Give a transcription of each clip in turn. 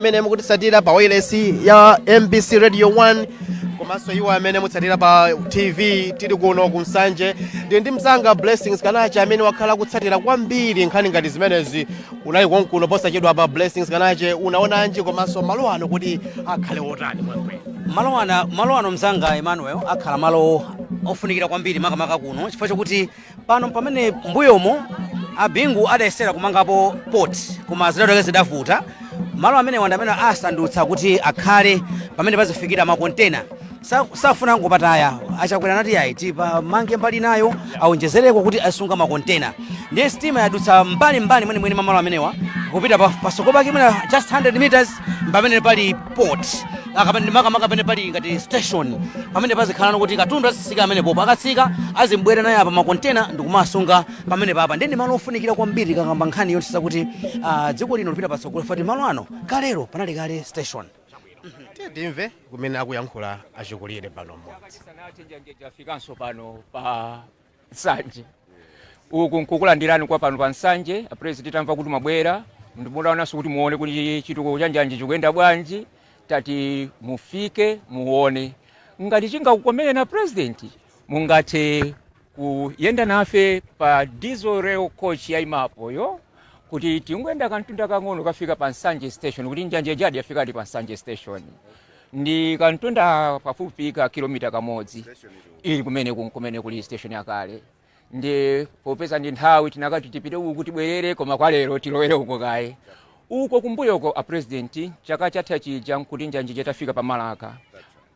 Amene mukutitsatira pa wireless ya MBC Radio 1 komanso iwo amene mutsatira pa TV, tili kuno ku Nsanje. Ndili ndi mzanga Blessings Kanache amene wakhala kutsatira kwambiri nkhani ngati zimenezi. Unali konkuno posachedwa pa. Blessings Kanache, unaonanji komanso malo ano kuti akhale otani kwenikweni? Malo ano, mzanga Emmanuel, akhala malo ofunikira kwambiri, makamaka kuno, chifukwa chokuti pano pamene mbuyomo abingu adayesera kumangapo port koma zidatoke zidavuta. Malo amene wanda amene asandutsa kuti akhale pamene pazifikira makontena. Safuna ngopataya. Achakwera nati ayi, tipamange mbali nayo, awonjezereko kuti asunga makontena. Ndiye sitima yadutsa mbali mbali mwenimweni mwa malo amenewa kupita pasoko pake mwina just 100 meters pamene pali port, makamaka pamene pali ngati station pamene pazikhala kuti katundu azitsika amene popo, akatsika azimbwera naye apa makontena ndikumasunga pamene papa. Ndiye ndi malo ofunikira kwambiri kakamba nkhani yonse kuti dziko lino lipita patsogolo, fati malo ano kalero panali kale station. Tiye timve kumene akuyankhula achikulire pano mmodzi. Sanathe njanje tafikanso pano pa Nsanje. Uku nkukulandirani kwa pano pa Nsanje. Apresident, tamva kuti mwabwera, ndimudaonanso kuti muone kuti chitukuko cha njanje chikuyenda bwanji. Tati mufike muone ngati chingakukomere na president, mungathe kuyenda nafe pa diesel rail coach yayimapoyo kuti tingoyenda kantunda kang'ono kafika pa Nsanje Station, kuti njanje jadi yafikadi pa Nsanje Station. Ndi kantunda pafupi ka kilomita kamodzi ili kumene kumene kuli station yakale. Ndi popeza ndi nthawi, tinakati tipite uku tibwerere, koma kwa lero tilowere uko kaye. Uko kumbuyoko, a president, chaka chatha chija nkuti njanje chatafika pa Malaka,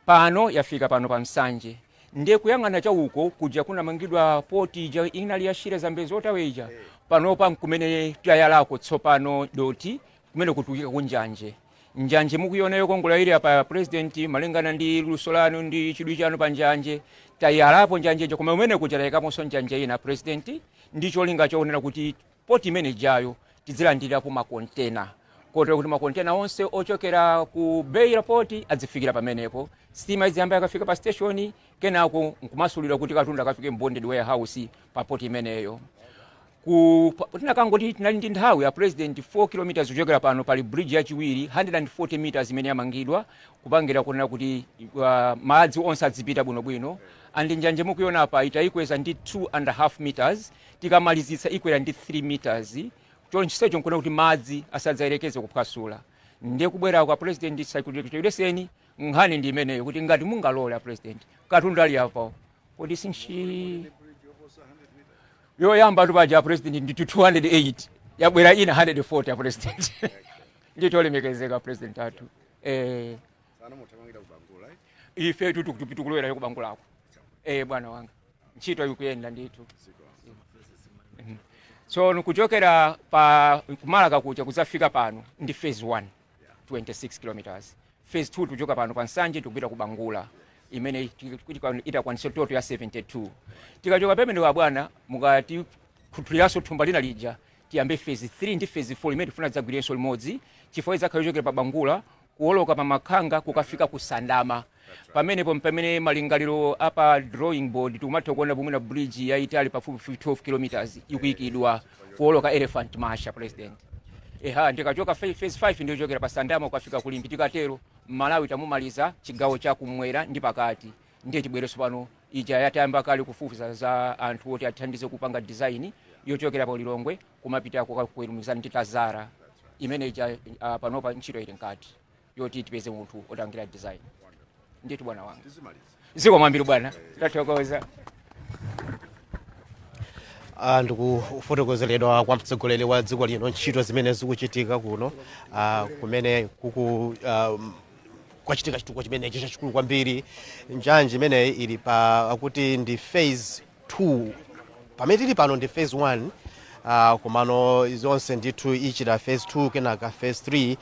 pano yafika pano pa Nsanje. Ndiye kuyang'ana cha uko kuja kunamangidwa port ija inali ya Shire Zambezi Waterway ija, panopa nkumene tayalako tsopano doti kumene kutukika kunjanje. Njanje mukuiona yokongola ili apa, president, malingana ndi luso lanu ndi chidwi chanu pa njanje, tayalapo njanjejo. Koma umene kuja tayikaponso njanje ina, president, ndi cholinga choonera kuti port imene ijayo tidzilandirapo makontena, kotero kuti makontena onse ochokera ku Beira Port adzifikira pamenepo. Sitima iziyamba yakafika pa station, kenako nkumasulidwa kuti katundu akafike bonded warehouse pa port imeneyo. Tinakangoti tinali ndi nthawi ya president, 4 kilometers kuchokera pano pali bridge yachiwiri, 140 meters, imene yamangidwa kupangira kunena kuti madzi onse adzipita bwinobwino. And njanje mukuiona apa itayikweza ndi 2.5 meters, tikamalizitsa ikwera ndi 3 meters. Chonsecho nkuona kuti madzi asadzayerekeze kuphwasula. Ndiye kubwera kwa president sakutileseni. Nkhani ndi imeneyo, kuti ngati mungalole a president, katundu ali apo kuti sinchi yoyamba tupaja, president, ndi 208, yabwera ina 140 ya president. Nditolemekezeka president athu. Ife tukulowera kubangulako, bwana wanga, ntchito ikuyenda ndithu. So kuchokera pa kumalaka kuja kuzafika pano ndi phase 1, 26 kilometers. Phase 2 tuchoka pano pa Nsanje tikupita ku Bangula, imene itakwanitsa total ya 72. Tikachoka pamene wa bwana, mukati khuthuliranso thumba lina lija, tiyambe phase 3 ndi phase 4 imene tifuna dzagwirenso limodzi, chifukwa idzakhala yochokera pa Bangula kuwoloka pa Makhanga kukafika ku Sandama. Pamenepo pamene malingaliro apa drawing board, tikumatha kuona pomwe na bridge yayitali pafupifupi 12 kilometers ikuyikidwa kuwoloka Elephant Marsh, president. Eha, ndikachoka phase 5 ndiyochokera pa Sandama kukafika kulimbi. Tikatero Malawi tamumaliza chigawo cha kumwera ndi pakati. Ndiye tibwerenso pano, ija yatayamba kale kufufuza za anthu oti athandize kupanga design yochokera pa Lilongwe kumapita kukalumikizana ndi Tazara imene ija. Panopa ntchito ili nkati yoti tipeze munthu otangira design. Ndithu bwana wanga, ziko mwambiri bwana, tathokoza. Ndikufotokozeredwa kwa mtsogoleri wa dziko lino ntchito zimene zikuchitika kuno, kumene kuku kwachitika chitukuko chimenechi chachikulu kwambiri. Njanji imeneyi ili pa akuti ndi phase 2, pamene tili pano ndi phase 1, komano zonse ndithu ichita phase 2, kenaka phase 3,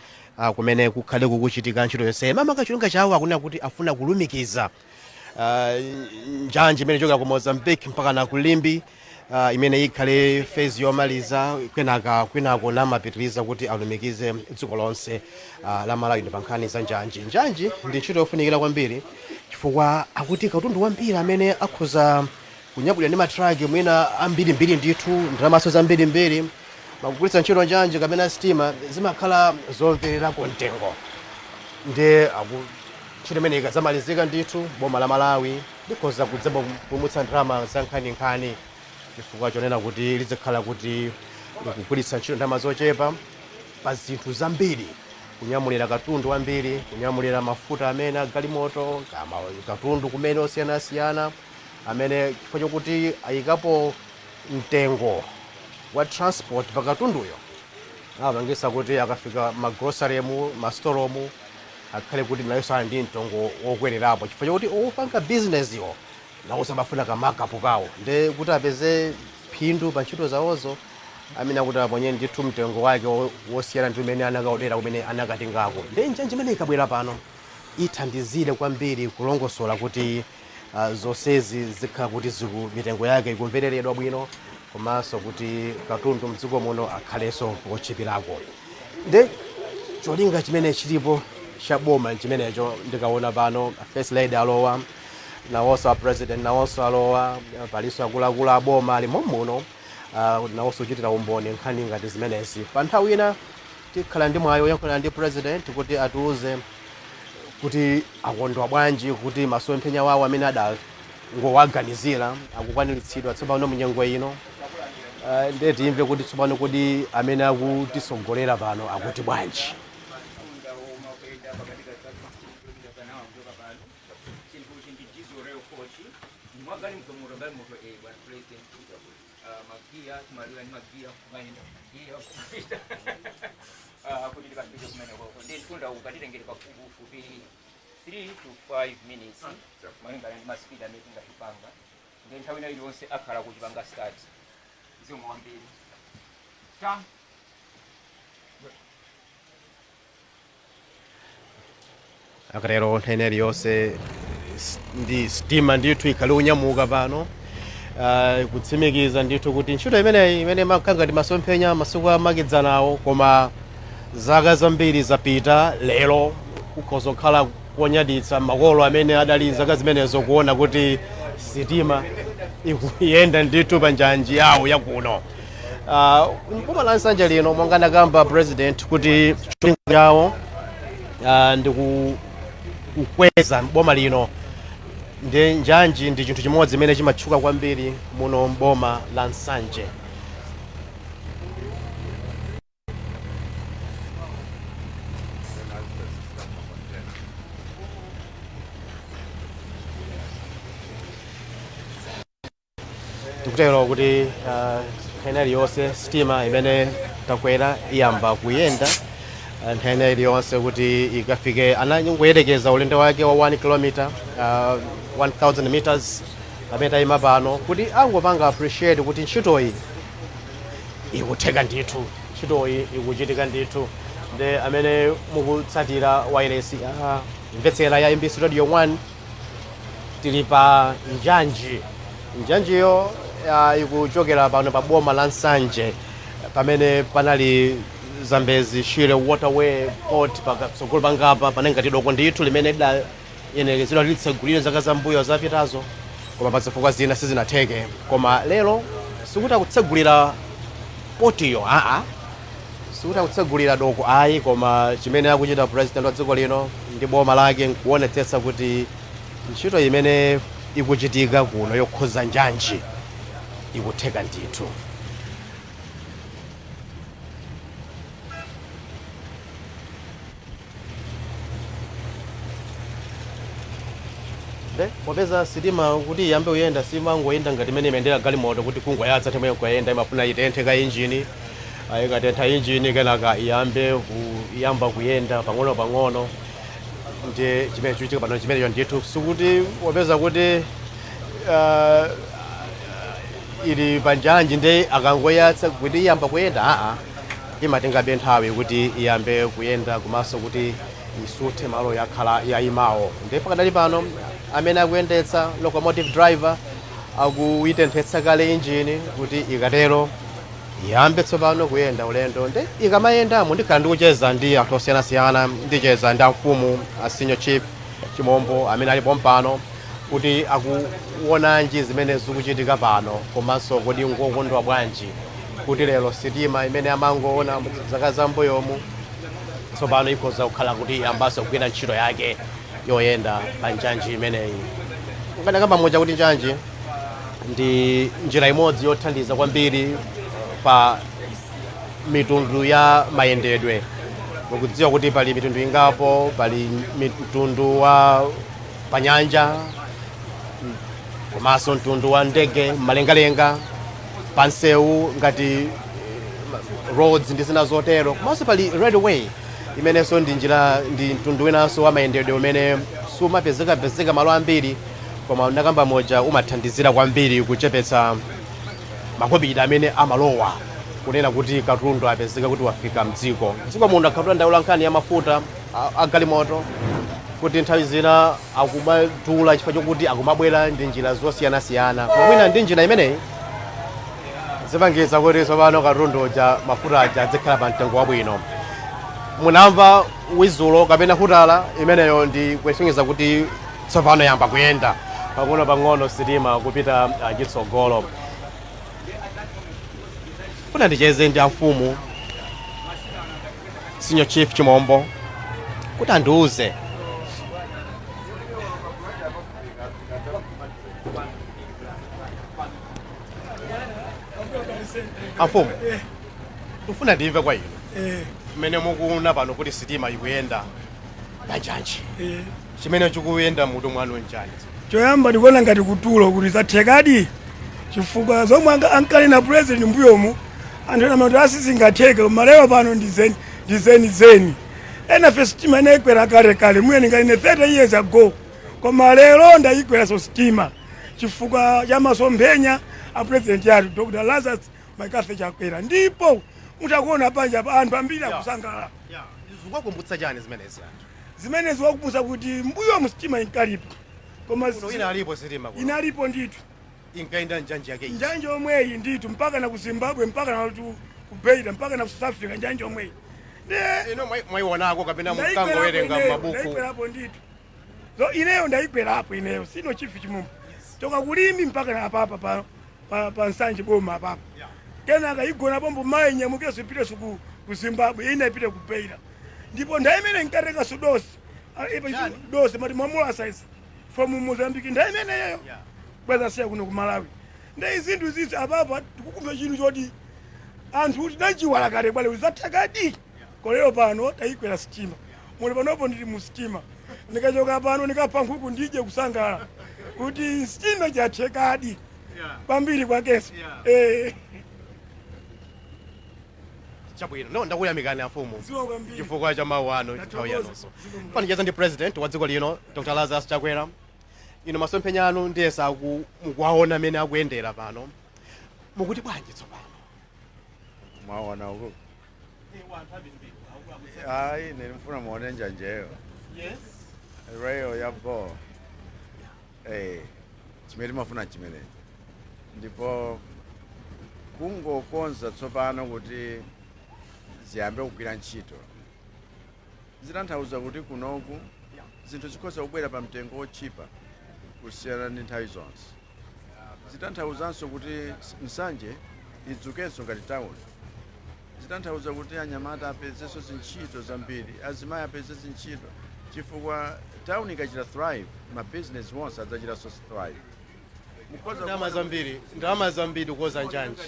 kumene kukhale kukuchitika ntchito yonse. Mamaka cholinga chawo akunena kuti afuna kulumikiza njanji imene ichokera ku Mozambique mpaka na ku Limbe, imene ikhale phase yomaliza. Kenaka kwinako namapitiriza kuti alumikize dziko lonse la Malawi ndi pa nkhani za njanji. Njanji ndi ntchito yofunikira kwambiri chifukwa akuti katundu wambiri amene akhoza kunyamulidwa ndi matraki mwina ambirimbiri ndithu, ndalamaso zambirimbiri. Makugwiritsa ntchito njanji kapena sitima zimakhala zomvererako mtengo. Ndiye ntchito imene ikadzamalizika ndithu, boma la Malawi likhoza kudzapulumutsa ndalama za nkhaninkhani, chifukwa chonena kuti lizikhala kuti likugwiritsa ntchito ndalama zochepa pa zinthu zambiri, kunyamulira katundu wambiri, kunyamulira mafuta amene agalimoto kama katundu kumene osiyanasiyana amene, chifukwa chokuti ayikapo mtengo wa transport pa katunduyo, amapangisa kuti akafika magrosaremu, mastoromu, akhale kuti nayonso ali ndi mtengo wokwererapo, chifukwa chokuti opanga bizinesiwo nawonso amafuna ka markup kawo. Nde kuti apeze phindu pa ntchito zawozo, amene akuti aponye ndithu mtengo wake wosiyana ndi umene anakaodera kumene anakatengako. Nde njanji imene ikabwera pano ithandizire kwambiri kulongosola kuti zonsezi zikhala kuti mitengo yake ikumvereredwa bwino, komanso kuti katundu mdziko muno akhalenso wotchipirako. Nde cholinga chimene chilipo cha boma chimenecho. Ndikaona pano First Lady alowa, nawonso a President nawonso alowa, palinso akuluakulu a boma ali mommuno, nawonso kuchitira umboni nkhani ngati zimenezi. Pa nthawi ina tikhala ndi mwayi woyankhulana ndi President kuti atiuze kuti akondwa bwanji kuti masomphenya wawo amene adangowaganizira akukwaniritsidwa tsopano munyengo ino. Ndiye timve kuti tsopano kodi amene akutisogolera pano akuti bwanji. Mtunda womakwenda pakati ka 60 km nawa kuchoka pano. Chinthuchi ndi diesel rail coach, ndi galimoto, bwana President. Magiya timalira ndi magiya kumayenda, magiya kupita kuti tikafike kumene koko. Ndi mtunda ukatitengere pafupifupi 3 to 5 minutes malingana ndi masipidi amene tingachipanga. Ndi nthawi ina iliyonse akhala kuchipanga start. Zikomo kwambiri ta. Akatero nthawi iliyonse ndi sitima ndithu ikhale kunyamuka pano, kutsimikiza ndithu kuti ntchito imeneyi imene makhala ngati masomphenya masiku amakedzanawo, koma zaka zambiri zapita, lero kukhoza kukhala konyaditsa makolo amene adali zaka zimenezo kuona kuti sitima ikuyenda ndithu pa njanji yawo yakuno boma la Nsanje lino. Monga ndakamba, President kuti cholinga chawo ndi kukweza boma lino, ndi njanji ndi chinthu chimodzi chimene chimatchuka kwambiri muno mboma la Nsanje. Tikutero kuti nthawi iliyonse sitima imene takwera iyamba kuyenda, nthawi iliyonse kuti ikafike. Anangoyerekeza ulendo wake wa 1 km, 1000 meters pamene tayima pano, kuti angopanga appreciate kuti ntchitoyi ikutheka ndithu, ntchitoyi ikuchitika ndithu. Ndi amene mukutsatira wireless, mvetsera ya MBC Radio 1, tili pa njanji. Njanjiyo ikuchokera pano pa boma la Nsanje pamene panali Zambezi Shire Waterway Port. Patsogolo pangapa panali ngati doko ndithu limene lidayenekezedwa litsegulire zaka zambuyo zapitazo, koma pazifukwa zina sizinatheke. Koma lero sikuti akutsegulira potiyo, aa, sikuti akutsegulira doko ayi, koma chimene akuchita President wa dziko lino ndi boma lake nkuonetsetsa kuti ntchito imene ikuchitika kuno yokhuza njanji ikutheka ndithu. Nde popeza sitima kuti iyambe kuyenda simangoyenda ngati imene imayendera galimoto, kuti kungoyatsa nthawi kuyenda, imafuna itenthe ka injini. Ikatentha injini, kenaka iyambe kuyamba kuyenda pang'ono pang'ono. Ndi chimene chikuchitika pano chimenecho ndithu. Sikuti popeza kuti ili panjanji ndi akangoyatsa kuti iyamba kuyenda, aa, imatengabe nthawi kuti iyambe kuyenda, komanso kuti isuthe malo yakhala yayimawo. Ndi pakadali pano amene akuyendetsa, locomotive driver, akuyitenthetsa kale injini kuti ikatero iyambe tsopano kuyenda ulendo. Ndi ikamayendamo ndikhala ndikucheza ndi anthu osiyanasiyana. Ndicheza ndi amfumu a Senior Chief Chimombo amene alipo mpano kuti akuonanji zimene zikuchitika pano, komanso kodi ngokondwa bwanji. Kuti lero sitima imene amangoona zaka zambuyomu tsopano ikhoza kukhala kuti yambanso kugwira ntchito yake yoyenda pa njanji imeneyi. Nkanakamba moja kuti njanji ndi njira imodzi yothandiza kwambiri pa mitundu ya mayendedwe. Mukudziwa kuti pali mitundu ingapo, pali mitundu wa panyanja, komanso mtundu wa ndege mmalengalenga, pansewu ngati roads ndi zina zotero, komanso pali railway imenenso ndi njira, ndi mtundu winanso wa mayendedwe umene sumapezekapezeka malo ambiri, koma ndakamba moja umathandizira kwambiri kuchepetsa makobidi amene amalowa, kunena kuti katundu apezeka kuti wafika mdziko. Mdziko muno akhala ndaula nkhani ya mafuta agalimoto kuti nthawi zina akumadula chifukwa chokuti akumabwera ndi njira zosiyanasiyana, koma mwina ndi njira imeneyi zipangitsa kuti tsopano katundu uja, mafuta aja adzikhala pa mtengo wabwino. Munamva wizulo kapena hutala imeneyo ndi kusonyeza kuti tsopano yamba kuyenda pang'ono pang'ono sitima kupita chitsogolo. Funa ndicheze ndi amfumu, Senior Chief Chimombo, kuti andiuze. Amfumu, ndifuna ndimve kwa inu mmene mukuona pano kuti sitima ikuyenda panjanji, chimene chikuyenda mutu mwanu nchani? Choyamba ndikuona ngati kutulo, kuti zathekadi, chifukwa zomwe ankanena president mbuyomu, anthu ena amati asizingatheke, koma lero pano ndizeni ndizeni zeni. Ena fe sitima inayikwera kale kale, muye ndinganene 30 years ago, koma lero ndayikweranso sitima chifukwa cha masomphenya a president yathu, Dr Lazarus McCarthy Chakwera. Ndipo mutakuona panja pa anthu ambiri akusangalala. Zikuwakumbutsa chani zimenezi anthu? Zimene ziwakumbutsa kuti mbuyomu sitima inkalipo, koma kuno ina alipo sitima kuno? Inalipo ndithu. Inkaenda njanji yake iyi? Njanji omweyi ndithu, mpaka na ku Zimbabwe, mpaka na ku Beira, mpaka na ku South Africa, njanji omweyi. Ino mwayionako kapena mukangowerenga mabuku? Ndayikwerapo ndithu. So ineyo ndayikwerapo ineyo, sino Chief Chimombo, toka kulimi mpaka na apapa pa Nsanje boma apapa. Kenaka igona pompo, mayi nyamukeso ipiteso ku Zimbabwe, ina ipite ku Beira. Ndipo nthawi imene nkatenga sudosi Chani? Dosi mati mwamulasa from Mozambique, nthawi imeneyo bwezasiya kuno ku Malawi. Ndi zinthu zizi apapa tikukumva chinthu choti anthu tinachiwala kale kwale kuti zathekadi. Kolero pano tayikwera sitima, muli panopo ndili mu sitima. Ndikachoka pano ndikapha nkhuku ndidye kusangalala kuti sitima chathekadi kwambiri kwakenso. Chabwino, no, ndakuyamikani amfumu Ziwa kwambiri. chifukwa cha mawu anu, nthawi Ndathokoza. yanonso. Panicheza ndi president wa dziko lino, Dr Lazarus Chakwera. Ino masomphenya anu ndiyesa mukuwaona amene akuyendera pano, mukuti bwanji tsopano? Mwaona uku, hayi, ndinifuna muone njanjeyo, rail ya bo chimene timafuna chimenechi. Ndipo kungokonza tsopano kuti ziyambe kugwira ntchito zitanthauza kuti kunoku zinthu zikhoza kubwera pa mtengo wotchipa kusiyana ndi nthawi zonse. Zitanthauzanso kuti Nsanje idzukenso ngati town. Zitanthauza kuti anyamata apezenso zintchito zambiri, azimayi apeze zintchito, chifukwa town ikachita thrive, ma business wonse adzachitanso thrive. Mukhoza Ndalama kuona zambiri, ndalama zambiri kukoza njanji.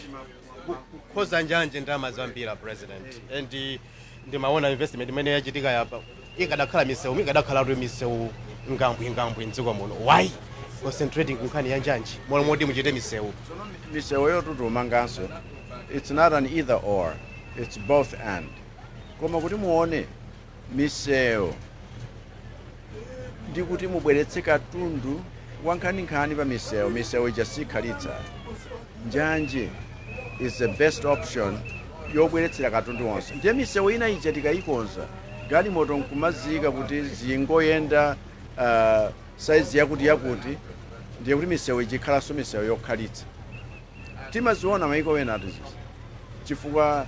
Kukoza njanji ndalama zambiri a president, and ndimaona investment imene yachitika yapa, ikadakhala misewu, ikadakhala tu misewu ngambwi ngambwi mdziko muno. Why concentrating kunkhani ya njanji mono moti muchite misewu? Tsono misewu yotutumanganso, it's not an either or, it's both and. Koma kuti muone misewu ndi kuti mubweretse katundu wankhaninkhani pa misewu, misewu ija sikhalitsa. Njanji is the best option yobweretsera katundu wonse. Ndiye misewu ina ija tikayikonza, galimoto nkumazika kuti zingoyenda saizi yakuti yakuti, ndiye kuti misewu ija ikhalanso misewu yokhalitsa. Timaziona maiko ena atizizi, chifukwa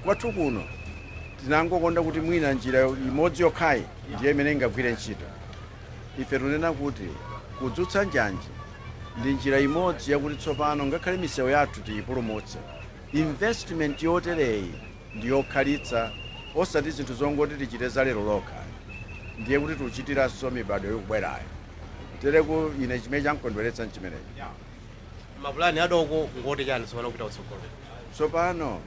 kwathu kuno tinangokonda kuti mwina njira imodzi yokhayi ndiye imene ingagwire ntchito. Ife tunena kuti kudzutsa njanji ndi njira imodzi yakuti tsopano ngakhale misewu yathu tiyipulumutse. Investment yotereyi ndi yokhalitsa, osati zinthu zongoti tichite za lero lokha, ndiye kuti tikuchitiranso mibado yokubwerayo. Tereku ine chimene chankondweretsa nchimenechi. Mapulani adoko ngoti chani tsopano kupita kutsogolo? Tsopano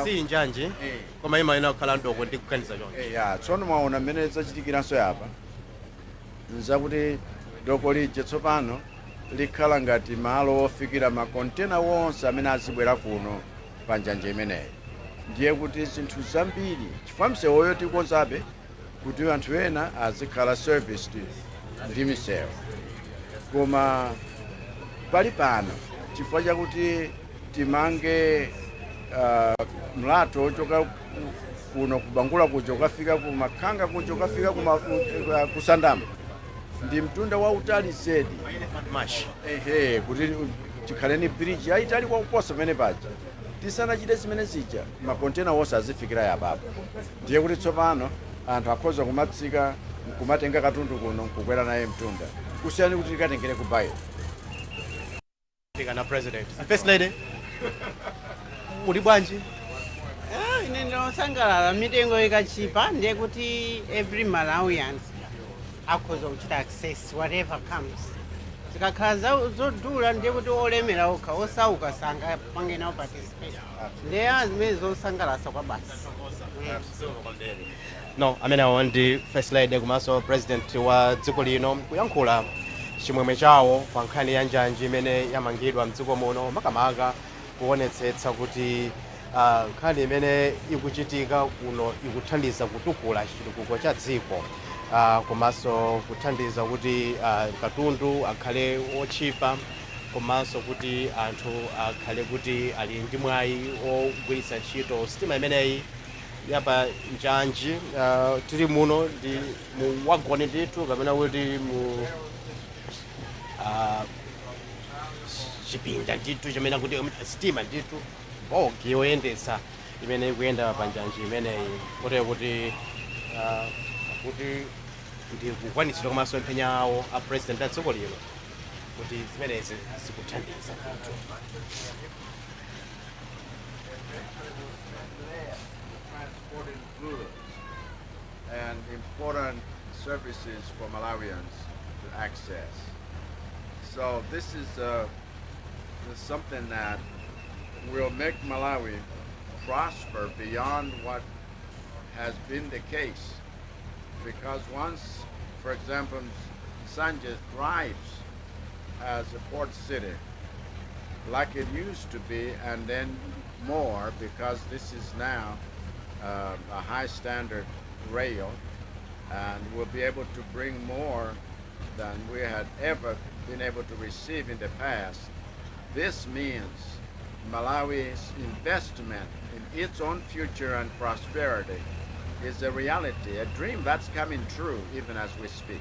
Si njanji koma imayenera kukhala mdoko ndi kuganiza choncho. Ya, tsono mwaona mmene zachitikiranso yapa, nzakuti doko lije tsopano likhala ngati malo ofikira makontena wonse amene azibwera kuno pa njanje imeneyi. Ndiye kuti zinthu zambiri, chifukwa msewoyo tikonzabe kuti anthu ena azikhala serviced ndi misewu, koma pali pano chifukwa chakuti timange mlatho ochoka kuno kubangula kuja ukafika ku Makhanga kuja ukafika kusandama, ndi mtunda wautali zedi. Mash. Ehe, kuti tikhale ni bridge yayitali kwakuposa pamene paja. Tisanachite zimene zija, makontena wonse azifikira yapapo. Ndiye kuti tsopano anthu akhoza kumatsika nkumatenga katundu kuno nkukwera naye mtunda, kusiyana kuti tikatengere ku Bayo. Fika na president, first lady, muli bwanji? Ah, ine ndinosangalala. Mitengo ikachipa ndiye kuti every Malawians akhoza kuchita access whatever comes. Zikakhala zodula ndiye kuti olemera okha, osauka sangapange nawo participate. Ndiye zimene zosangalatsa kwa basi. No, amenewo ndi first lady komanso president wa dziko lino kuyankhula chimwemwe chawo pa nkhani ya njanji imene yamangidwa mdziko muno, makamaka kuonetsetsa kuti nkhani imene ikuchitika kuno ikuthandiza kutukula chitukuko cha dziko, komanso kuthandiza kuti katundu akhale otchipa, komanso kuti anthu akhale kuti ali ndi mwayi ogwiritsa ntchito sitima imeneyi yapa njanji. Tili muno ndi mu wagoni ndithu, kapena kuti mu chipinda ndithu chimene kuti sitima ndithu, bogi yoyendetsa imene ikuyenda pa njanji imeneyi, kotero kuti kuti ndi kukwanitsidwa komanso mphenya awo a president a dziko lino kuti zimenezi zikuthandiza ndithu. Transporting goods and important services for Malawians to access. So this is something that will make Malawi prosper beyond what has been the case. Because once, for example, Nsanje thrives as a port city, like it used to be, and then more, because this is now a high standard rail and will be able to bring more than we had ever been able to receive in the past. This means Malawi's investment in its own future and prosperity is a reality, a dream that's coming true even as we speak.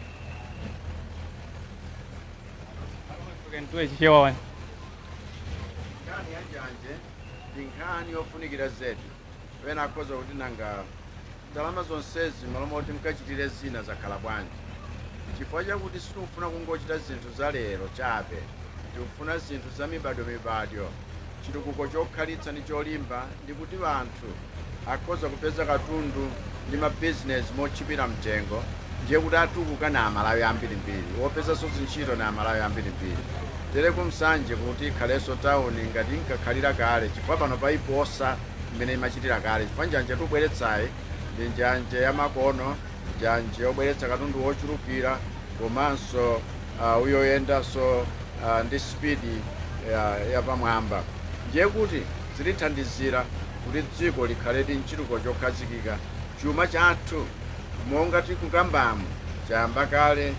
Can do it here one. Nkhani ya njanje ndi nkhani yofunikira zedi. Pena akhoza kuti, nanga ndalama zonsezi malo moti mkachitire zina zakhala bwanji? Chifukwa chakuti sitikufuna kungochita zinthu za lero chabe, tikufuna zinthu za mibadwo mibadwo, chitukuko chokhalitsa ndi cholimba, ndi kuti anthu akhoza kupeza katundu ndi mabizinesi mochipira mtengo. Ndiye kuti atukuka na Amalawi ambirimbiri, wopezanso zintchito na Amalawi ambirimbiri. Tere kumsanje kuti ikhalenso tawuni ngati inkakhalira kale, chifukwa pano paiposa mmene imachitira kale, chifukwa njanje tubweretsayi ndi njanje yamakono, njanje yobweretsa katundu wochulukira, komanso uyoyendanso ndi spidi yapamwamba. Ndiye kuti zilithandizira kuti dziko likhale ndi mchitukuko chokhazikika. Chuma chathu monga tikukambamo chayamba kale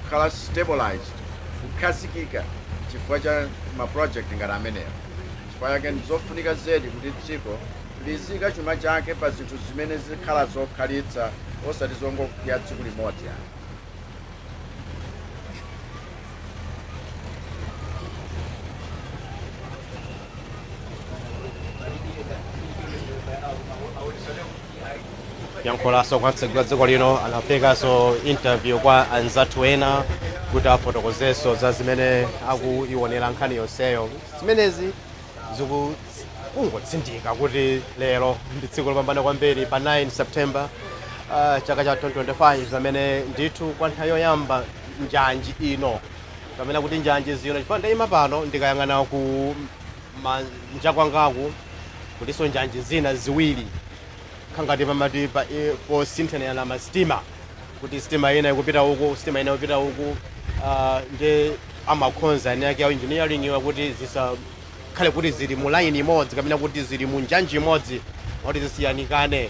kukhala stabilized, kukhazikika, chifukwa cha ma project ngati amenewa. Chifukwa chake ndizofunika zedi kuti dziko lizika chuma chake pa zinthu zimene zikhala zokhalitsa, osati zongokuya tsiku limodzi ayi. Yankhulanso kwa mtsogoleri wa dziko lino, anapekanso interview kwa anzathu ena kuti afotokozenso za zimene akuionera nkhani yonseyo. Zimenezi. Kungotsindika kuti lero ndi tsiku lopambana kwambiri pa 9 September chaka cha 2025, pamene ndithu kwa nthawi yoyamba njanji ino, pamene kuti njanji zino, chifukwa ndayima pano ndikayang'ana ku manja kwangaku kuliso njanji zina ziwiri, khangati pamati pa posinthanirana masitima, kuti sitima ina ikupita uku, sitima ina ikupita uku. Ndi amakhonza ene ake a engineering iwa kuti zisakhale kuti zili mu line imodzi kapena kuti zili mu njanji imodzi, kuti zisiyanikane.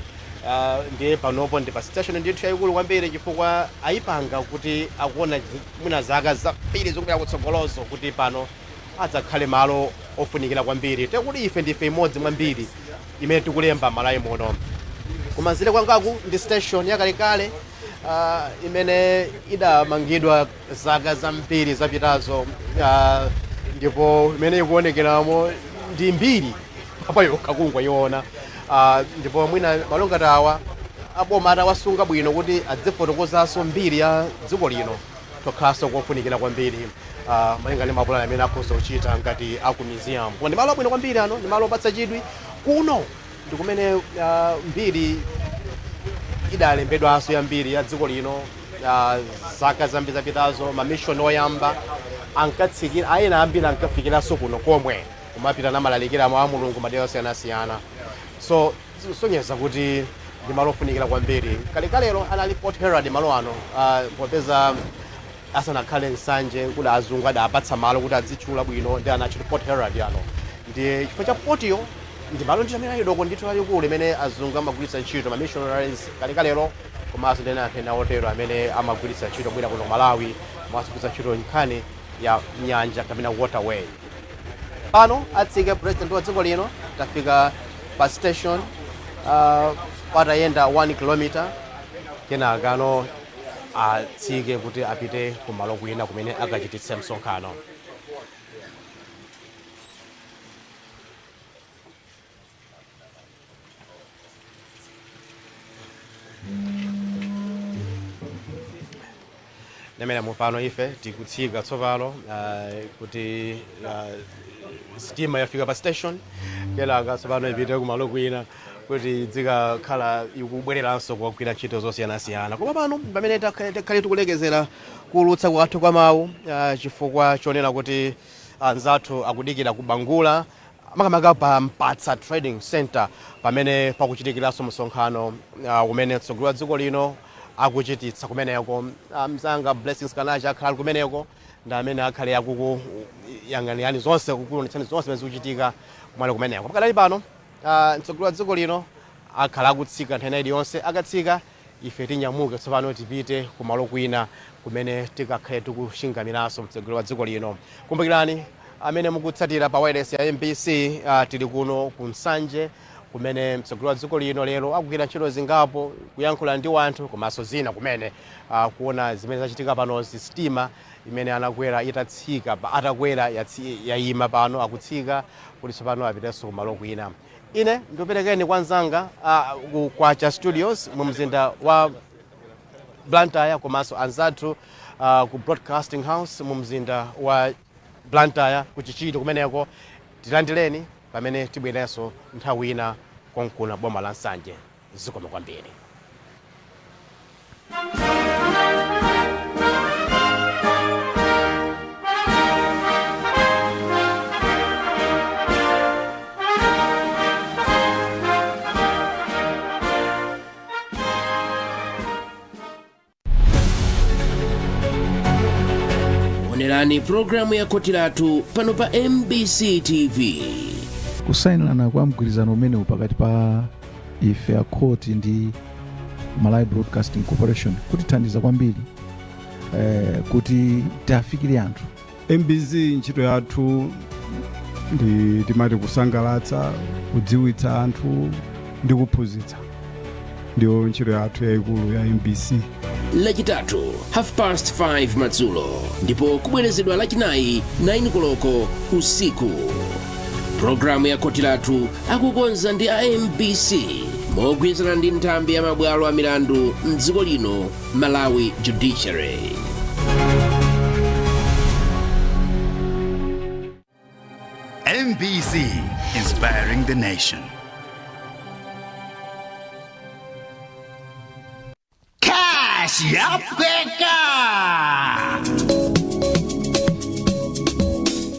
Ndiye panopo ndi pa station ndithu yayikulu kwambiri, chifukwa ayipanga kuti akuona mwina zaka zambiri zikupita kutsogolozo kuti pano adzakhale malo ofunikira kwambiri. Tekuti ife ndife imodzi mwambiri imene tikulemba Malawi muno. Kumanzere kwangaku ndi station yakalekale imene idamangidwa zaka zambiri zapitazo, ndipo imene ikuonekeramo ndi mbiri payokha kungoiona. Ndipo mwina malo ngati awa aboma atawasunga bwino kuti adzifotokozanso mbiri ya dziko lino, tokhalanso kofunikira kwambiri, malinga ndi mapulani amene akhoza kuchita ngati aku museum. Koma ndi malo abwino kwambiri ano, ndi malo opatsa chidwi. Kuno ndi kumene mbiri idalembedwanso yambiri ya dziko lino zaka zambiri zapitazo. Mamishoni oyamba ankatsikira, ayena ambiri ankafikiranso kuno komwe kumapita namalalikira mawu a Mulungu madera osiyanasiyana. So zisonyeza kuti ndi malo ofunikira kwambiri. Kalekalelo anali Port Herald malo ano, popeza asanakhale Nsanje, kuti azungu adapatsa malo kuti adzitchula bwino, ndi anatchula Port Herald ano. Ndiye chifukwa cha portiyo, ndi malo ndithu amene ali doko ndithu lalikulu limene azungu amagwiritsa ntchito, ma missionaries kalekalelo, komanso ndi anthu ena otero amene amagwiritsa ntchito bwera kuno Malawi, komanso kugwiritsa ntchito nkhani ya nyanja kapena waterway. Pano atsike president wa dziko lino. Tafika pa station, patayenda 1 km, kenakano atsike kuti apite kumalo kwina kumene akachititse msonkhano. Nemene mupano ife tikutsika tsopano, kuti sitima yafika pa station, kenaka tsopano ipite kumalo kwina kuti dzikakhala ikubwereranso kukagwira ntchito zosiyanasiyana. Koma pano pamene takhale tikulekezera kuulutsa kwathu kwa mawu, chifukwa chonena kuti anzathu akudikira kubangula, makamaka pa Mpatsa Trading Center, pamene pakuchitikiranso msonkhano umene mtsogoleri wa dziko lino akuchititsa kumeneko. Mzanga Blessings Kanacha akhala ali kumeneko, ndi amene akhale akukuyang'anirani zonse, kukuonetsani zonse zimene zikuchitika kumalo kumeneko. Pakadali pano mtsogoleri wa dziko lino akhala akutsika nthawi iliyonse. Akatsika, ife tinyamuke tsopano tipite kumalo kwina kumene tikakhale tikuchingamiranso mtsogoleri wa dziko lino. Kumbukirani amene mukutsatira pa wireless ya MBC, tili kuno ku Nsanje kumene mtsogoleri wa dziko lino lero akugwira ntchito zingapo, kuyankhula ndi wanthu komanso zina kumene, kuona zimene zachitika panozi, sitima imene anakwera itatsika, atakwera yayima pano, akutsika kuti tsopano apitenso kumalo kwina. Ine ndikuperekeni kwa mzanga ku Kwacha Studios mu mzinda wa Blantyre, komanso anzathu ku Broadcasting House mu mzinda wa Blantyre, ku Chichiri kumeneko. Tilandireni pamene tibwerenso nthawi ina konkuna boma la Nsanje. Zikomo kwambiri. Onerani programu ya Khoti Lathu pano pa MBC TV. Kusayinirana kwa mgwirizano umenewu pakati pa ife a khoti ndi Malawi Broadcasting Corporation kutithandiza kwambiri kuti tiafikire anthu. MBC ntchito yathu ndi timati kusangalatsa, kudziwitsa anthu ndi kuphunzitsa, ndiyo ntchito yathu yayikulu ya MBC. Lachitatu 5:30 madzulo, ndipo kubwerezedwa Lachinayi 9 koloko usiku. Programu ya Khoti Lathu akukonza ndi a MBC mogwirizana ndi nthambi ya mabwalo a milandu mdziko lino, Malawi Judiciary. MBC, inspiring the nation. Cash Yaphweka!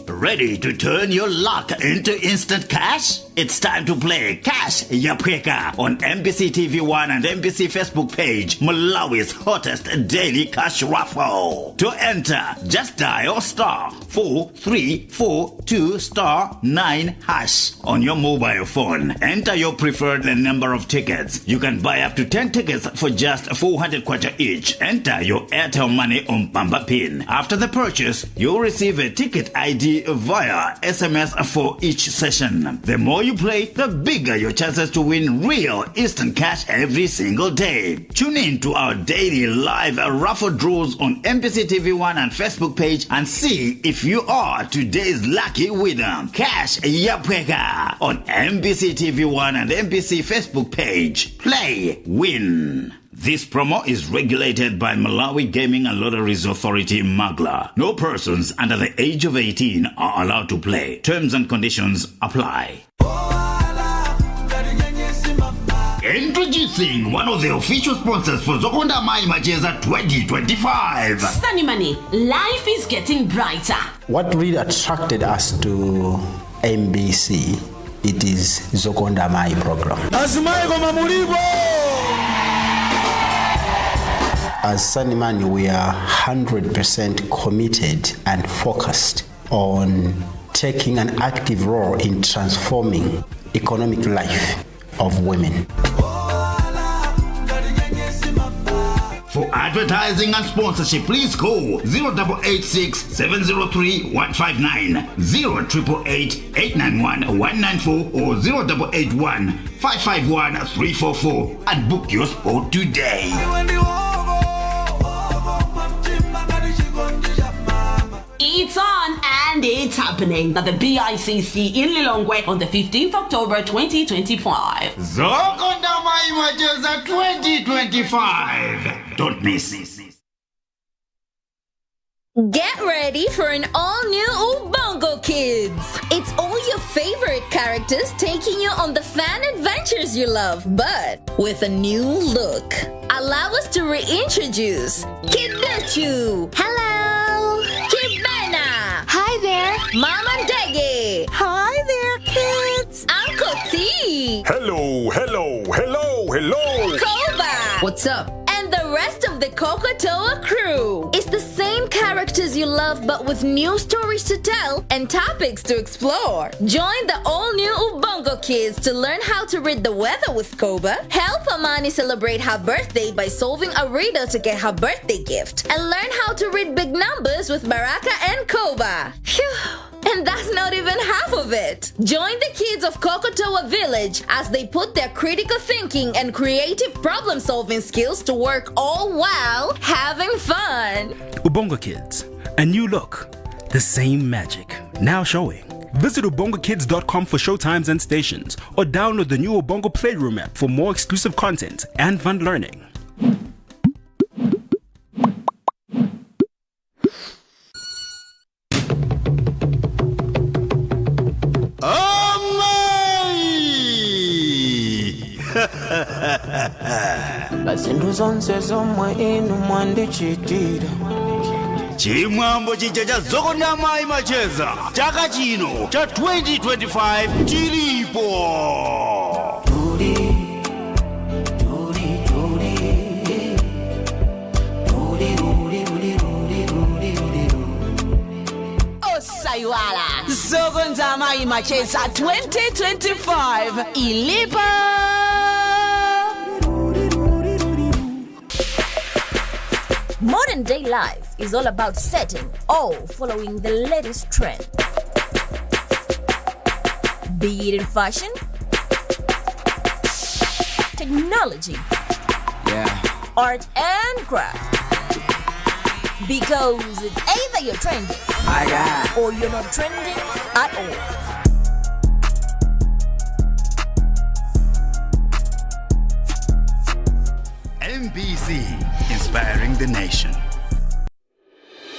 Ready to turn your luck into instant cash? It's time to play Cash Yaphweka on MBC TV1 and MBC Facebook page, Malawi's hottest daily cash raffle. To enter, just dial *4342*9# on your mobile phone. Enter your preferred number of tickets. You can buy up to 10 tickets for just 400 kwacha each. Enter your Airtel Money on Pamba PIN. After the purchase, you'll receive a ticket ID via SMS for each session. The more you play, the bigger your chances to win real instant cash every single day. Tune in to our daily live raffle draws on MBC TV1 and Facebook page and see if you are today's lucky winner. Cash Yaphweka on MBC TV1 and MBC Facebook page. Play, win. This promo is regulated by Malawi Gaming and Lotteries Authority, MAGLA. No persons under the age of 18 are allowed to play. Terms and conditions apply. Introducing one of the official sponsors for Zokonda Mai Macheza 2025. Sunny Money, life is getting brighter. What really attracted us to MBC, it is Zokonda Mai program. Azimayi koma mulipo. As Sunny Money, we are 100% committed and focused on taking an active role in transforming economic life of women. For advertising and sponsorship, please call 0886 703 159, 0888 891 194 or 0881 551 344 and book your spot today. It's on and it's happening at the BICC in Lilongwe on the 15th October 2025. Zokonda Mai Macheza 2025. Don't miss it. Get ready for an all new Ubongo Kids! It's all your favorite characters taking you on the fan adventures you love, but with a new look. Allow us to reintroduce Kiduchu! Hello! Kibena! Hi there! Mama Dege! Hi there, kids! Uncle T! Hello, hello, hello, hello. Koba! What's up? And the rest of the Kokotoa crew. It's the same characters you love, but with new stories to tell and topics to explore. Join the all new Ubongo Kids to learn how to read the weather with Koba, help Amani celebrate her birthday by solving a riddle to get her birthday gift, and learn how to read big numbers with Baraka and Koba. Phew! And that's not even half of it. Join the kids of Kokotoa Village as they put their critical thinking and creative problem solving skills to work, all while having fun. Ubongo Kids, a new look, the same magic, now showing. Visit ubongokids.com for showtimes and stations, or download the new Ubongo Playroom app for more exclusive content and fun learning. Amai! Pazinthu zonse zomwe inu mwandichitira. Chimwambo chija cha Zokonda Mai Macheza chaka chino cha 2025 chilipo. Tuli tuli tuli tuli uli uli uli uli uli. Osaiwala Zokonda Mai Macheza 2025 ilipo. Modern day life is all about setting or following the latest trend. Be it in fashion, technology, art and craft. Because it's either you're trending or you're not trending at all. MBC, inspiring the nation.